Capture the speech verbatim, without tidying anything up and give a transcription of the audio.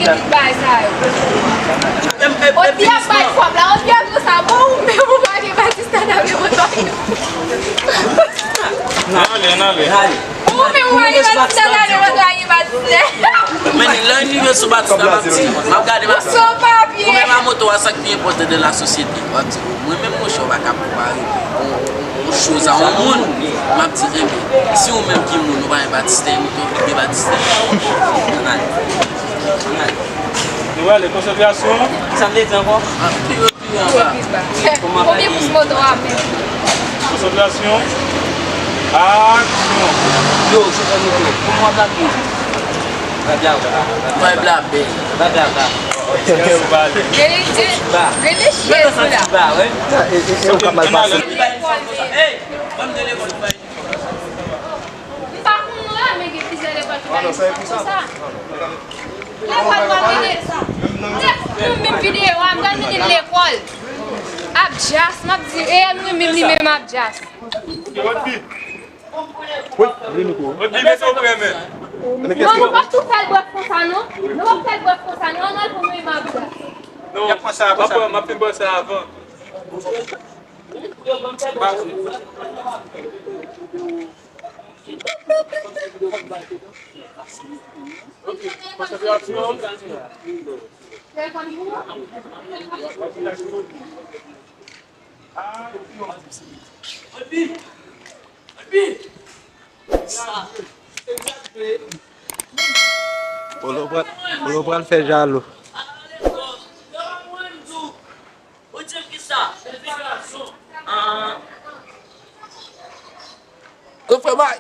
Tout bagay sa yo. Oti ap bay kòb la, oti ap di sa, bon, ou menm ou pa gen Batista nan repertwa yo. Ann ale, ann ale. Ou menm ou pa gen Batista nan repertwa, gen Batista. Men lè n rive sou Batista, m ap di, m ap gade Batista. Ou menm a moto a, sa k pi enpòtan nan lasosyete? M ap di, mwen menm monchè, ou pa ka konpare yon, yon, yon choz a yon moun. M ap di, enben, si ou menm ki moun, ou pa gen Batista, ou tou gen Batista. Ann ale. Ann ale. Nou ale, konsantrasyon. Sa m te di ankò? Pi wo, pi wo anba. Konbyen pous moto a menm? Konsantrasyon. Aksyon. Yo, chofè moto, kòman w ap la tou? Vibe la bèl. Vibe la bèl. Rele, rele, rele chèz ou la. Sa ka mal pase. Lekòl, men. M pa konn non, men gen plizyè lekòl ki bay konsa. Lekòl, m ap vini. Lè nou menm videyo a, m pral vini lekòl. Abjas, m ap di, e nou menm li menm Abjas. Wi, vini kou. Rodrigue, mete w prè, men. Non, nou p ap tou fè l brèf konsa, non. Nou p ap fè l brèf konsa, non. Ann al pou nou menm Abjas. Non, m ap, m ap fin bwè sa avan. Polo pral, Polo pral fè jalou. Ou di m kisa? Ou fè bay.